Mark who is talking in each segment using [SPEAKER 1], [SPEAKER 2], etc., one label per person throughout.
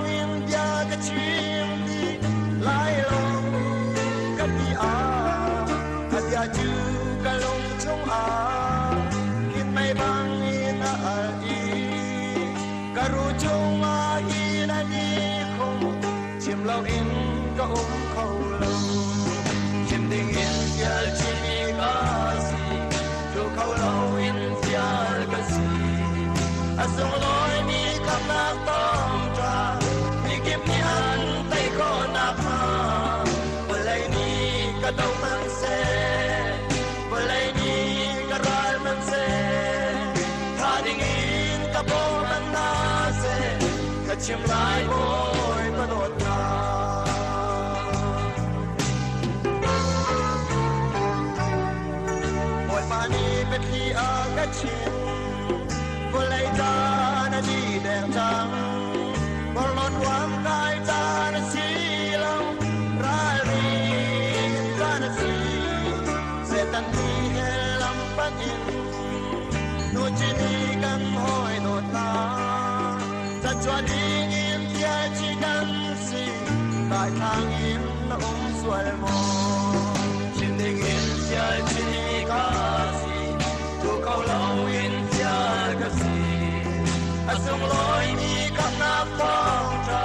[SPEAKER 1] bangin bia ka chim ti lai lo ka ti ah a bia cu ka lung chungah kin mei bangin a al i ka ru chungah hin a ni khum chim loin ka um kho lo. Chim dingin fial chimi ka si, thu kho loin fial ka si. A sunglawimi khamnak thawngṭha mikip nih an tei khawh nakhnga vawlei nih ka do hmanh seh, vawlei nih ka ral hmanh seh, tha dingin ka bawm hmanh hna seh, ka chim lai Bawipa dawtnak. Bawipa nih biathli a ka chim, vawlei caan a dih deng cang. Porhlawt ruam kai caan a si lo, ralrin caan a si. Satan nih hell lam panh in nu cini kan hawi dawt hna. Cacuah ding in fialci kan si, daithlang in na um sual maw? Chim ding in fialci ka si, thu ko loin fial ka si. A sunglawimi khamnak thawngṭha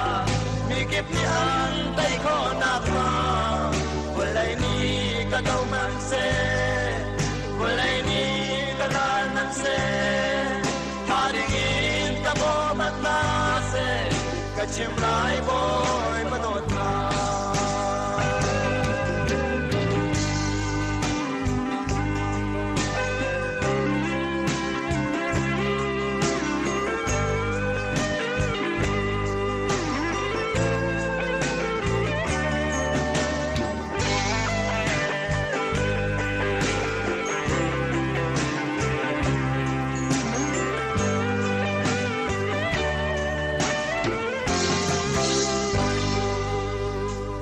[SPEAKER 1] mikip nih an tei khawh nakhnga vawlei nih ka do hmanh seh, vawlei nih ka ral hmanh seh, tha dingin ka bawm hmanh hna seh, ka chim lai Bawipa dawtnak.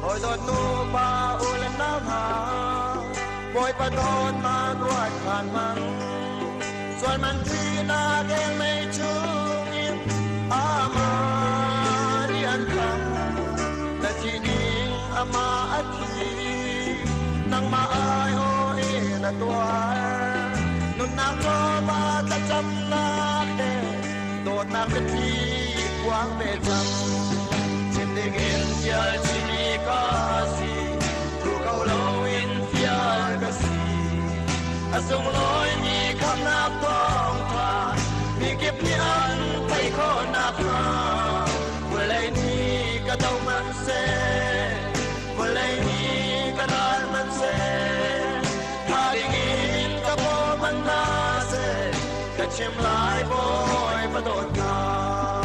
[SPEAKER 1] Hawi dawt nu pa u le nau hna, Bawipa dawtnak ruat khan hmang. Sual man thihnak mei chungin amah nih an kham. Na thi ding amah a thi, nangmah aiawh in a tuar. Nunnak cawpa thlacamnak he dawtnak biathli phuang ve cang. Chim dingin fial chimi ka si, thu ko loin fial ka si. A sunglawimi khamnak thawngṭha mikip nih an theih khawh nakhnga vawlei nih ka do hmanh seh, vawlei nih ka ral hmanh seh, tha dingin ka bawm hmanh hna seh, ka chim lai Bawipa dawtnak.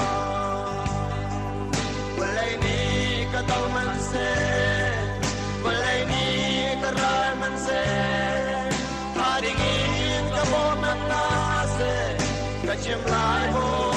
[SPEAKER 1] Vawlei nih ka do hmanh seh, vawlei nih ka ral hmanh seh, tha dingin ka bawm hmanh hna seh, ka chim lai Bawipa.